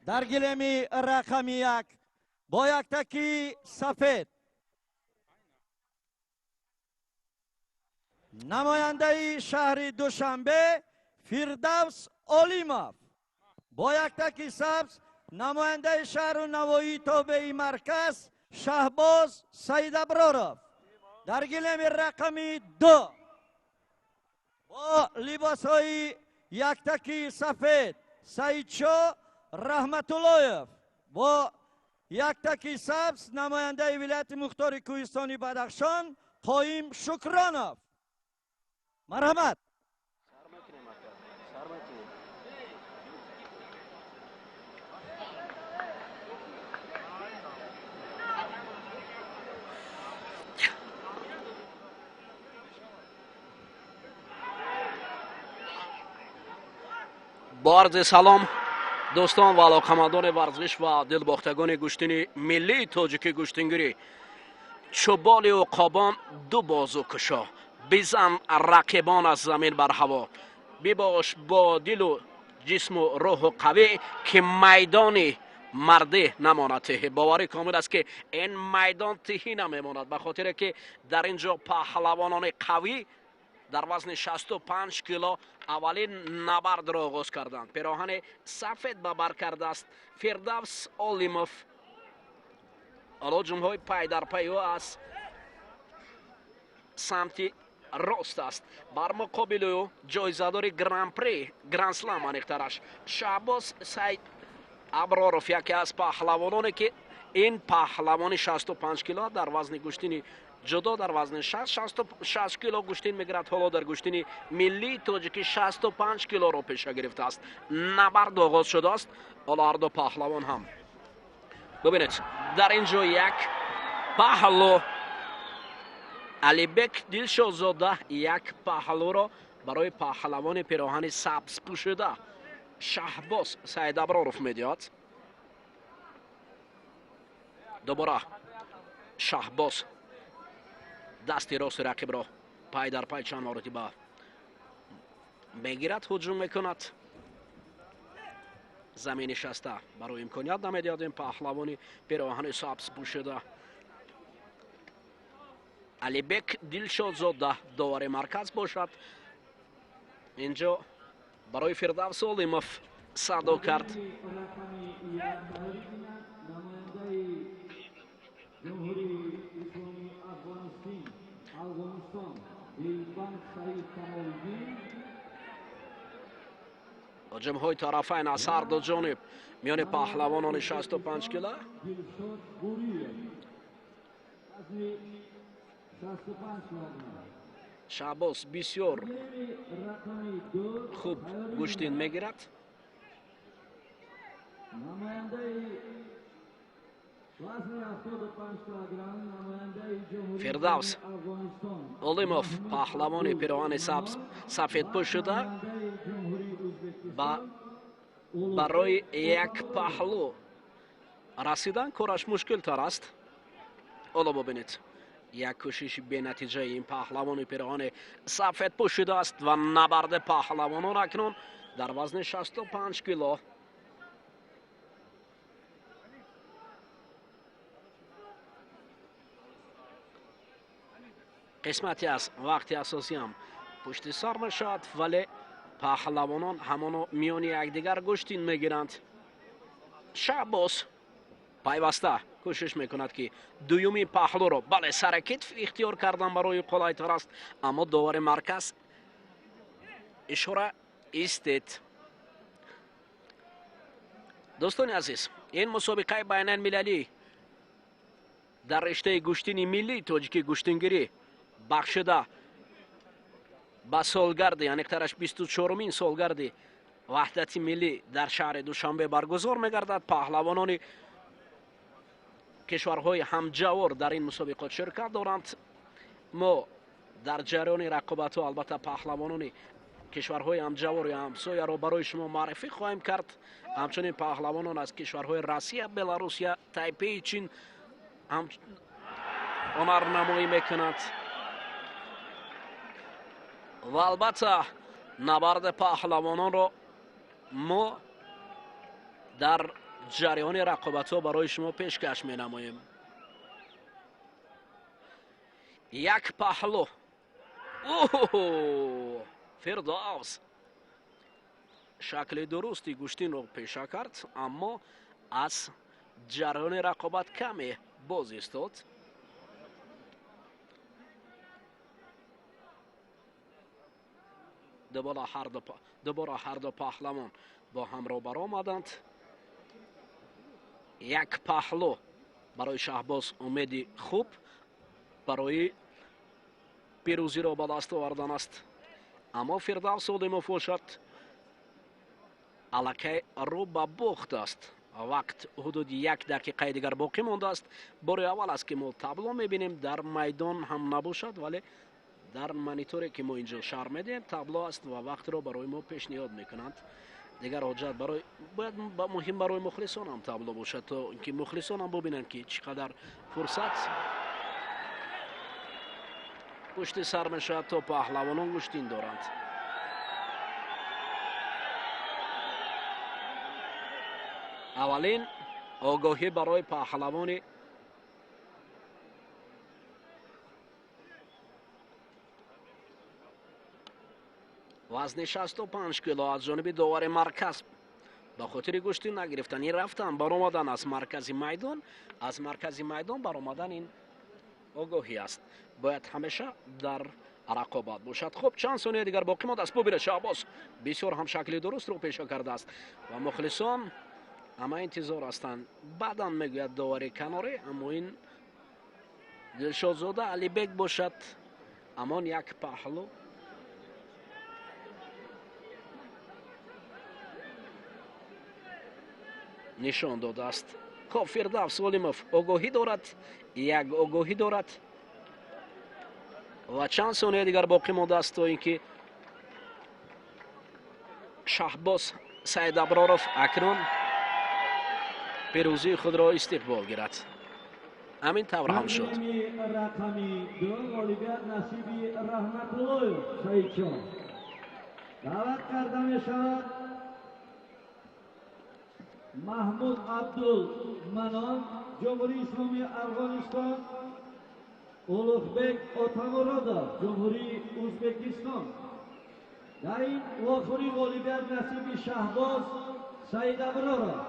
Дар гилеми рақами 1 бо яктаки сафед намояндаи шаҳри Душанбе Фирдавс Олимов, бо яктаки сабз намояндаи шаҳру навоии тобеи марказ Шаҳбоз Саидаброров. Дар гилеми рақами 2 бо либосҳои яктаки сафед Саидшо Раҳматуллоев, бо яктаки сабз намояндаи вилояти мухтори кӯҳистони Бадахшон Қоим Шукронов. Марҳамат. Бо арзи салом дӯстон ва алоқамандони варзиш ва дилбохтагони гӯштини миллии тоҷикӣ гӯштингирӣ. Чӯ боли уқобон ду бозу кушо, бизан рақибон аз замин бар ҳаво, бибош бо дилу ҷисму рӯҳу қавӣ, ки майдони мардӣ намонад тиҳӣ. Боварӣ комил аст, ки ин майдон тиҳӣ намемонад, ба хотире ки дар ин ҷо паҳлавонони қавӣ дар вазни 65 кило аввалин набардро оғоз карданд. Пироҳани сафед ба бар кардааст Фирдавс Олимов. Ҳуҷумҳои пай дар пай ӯ аз самти рост аст. Бар муқобили ӯ ҷоизадори гран-при, гранд-слам аниқтараш, Шаҳбоз Саид Аброров, яке аз паҳлавононе, ки ин паҳлавони 65 кило дар вазни гӯштини ҷудо дар вазни 66 кило гӯштин мегирад. Ҳоло дар гӯштини миллии тоҷикӣ 65 килоро пеша гирифтааст. Набард оғоз шудааст. Ҳоло ҳарду паҳлавон ҳам бибинед, дар ин ҷо як паҳлу Алибек Дилшодзода як паҳлуро барои паҳлавони пироҳани сабз пӯшида Шаҳбоз Саидаброров медиҳад. Дубора Шаҳбоз дасти рости рақибро пай дар пай чанд маротиба мегирад, ҳуҷум мекунад. Замин нишаста барои имконият намедиҳад ин паҳлавони пироҳани сабз пӯшида. Алибек Дилшодзода довари марказ бошад. Инҷо барои Фирдавс Олимов садо кард. Ҳуҷумҳои тарафайн аз ҳар ду ҷониб миёни паҳлавонони 65 кило. Шаҳбоз бисёр хуб гӯштин мегирад. Фирдавс Олимов паҳлавони пироҳани сабз сафедпӯш шуда барои як паҳлу расидан кораш мушкилтар аст. Ҳоло бубинед, як кӯшиши бенатиҷаи ин паҳлавони пироҳани сафедпӯш шудааст ва набарди паҳлавонон акнун дар вазни 65 кило. Қисмати аз вақти асосиам пушти сар мешавад, вале паҳлавонон ҳамоно миёни якдигар гӯштин мегиранд. Шаҳбоз пайваста кӯшиш мекунад, ки дуюми паҳлуро бале сари китф ихтиёр кардан барои қулайтар аст, аммо довари марказ ишора истед. Дӯстони азиз, ин мусобиқаи байналмилалӣ дар риштаи гӯштини миллии тоҷикӣ гӯштингирӣ бахшида ба солгарди, аниқтараш 24-умин солгарди ваҳдати миллӣ дар шаҳри Душанбе баргузор мегардад. Паҳлавонони кишварҳои ҳамҷавор дар ин мусобиқот ширкат доранд. Мо дар ҷараёни рақобатҳо албатта паҳлавонони кишварҳои ҳамҷавор ё ҳамсояро барои шумо муаррифӣ хоҳем кард. Ҳамчунин паҳлавонон аз кишварҳои Россия, Беларусия, Тайпеи Чин ҳунарнамоӣ мекунанд. Ва албатта набарди паҳлавононро мо дар Ҷараёни рақобатҳо барои шумо пешкаш менамоем. Як паҳлу. Фирдавс шакли дурусти гӯштинро пеша кард, аммо аз ҷараёни рақобат каме боз истод. Дубора ҳар ду паҳлавон бо ҳам рӯбарӯ омаданд. Як паҳлу барои Шаҳбоз умеди хуб барои пирӯзиро ба даст овардан аст, аммо Фирдавс Олимов бошад аллакай рӯ ба бохт аст. Вақт ҳудуди як дақиқаи дигар боқӣ мондааст. Бори аввал аст, ки мо табло мебинем, дар майдон ҳам набошад, вале дар мониторе, ки мо инҷо шарҳ медиҳем, табло аст ва вақтро барои мо пешниҳод мекунанд. Дигар ҳоҷат барои бояд муҳим барои мухлисон ҳам табло бошад, то ин ки мухлисон ҳам бубинанд, ки чӣ қадар фурсат пушти сар мешавад, то паҳлавонон гӯштин доранд. Аввалин огоҳӣ барои паҳлавони вазни 65 кило аз ҷониби довари марказ ба хотири гӯштин нагирифтан, ин рафтан баромадан аз маркази майдон, аз маркази майдон баромадан ин огоҳӣ аст. Бояд ҳамеша дар рақобат бошад. Хуб, чанд сония дигар боқӣ мондааст. Бубинед, Шаҳбоз бисёр ҳам шакли дурустро пеша кардааст ва мухлисон ҳама интизор ҳастанд. Баъдан мегӯяд довари канорӣ, аммо ин Дилшодзода Алибек бошад, амон як паҳлу нишон додааст. Хоб, Фирдавс Олимов огоҳӣ дорад, як огоҳӣ дорад ва чанд сония дигар боқӣ мондааст, то ин ки Шаҳбоз Саидаброров акнун пирӯзии худро истиқбол гирад. Ҳамин тавр ҳам шуд. Рақами ду ғолибият насиби Раҳматуллоев Саидҷон. Даъват карда мешавад Маҳмуд Абдулманон, Ҷумҳурии Исломии Афғонистон, Улуғбек Отамуродов, Ҷумҳурии Ӯзбекистон. Дар ин вохӯрӣ ғолибият насиби Шаҳбоз Саидаброров.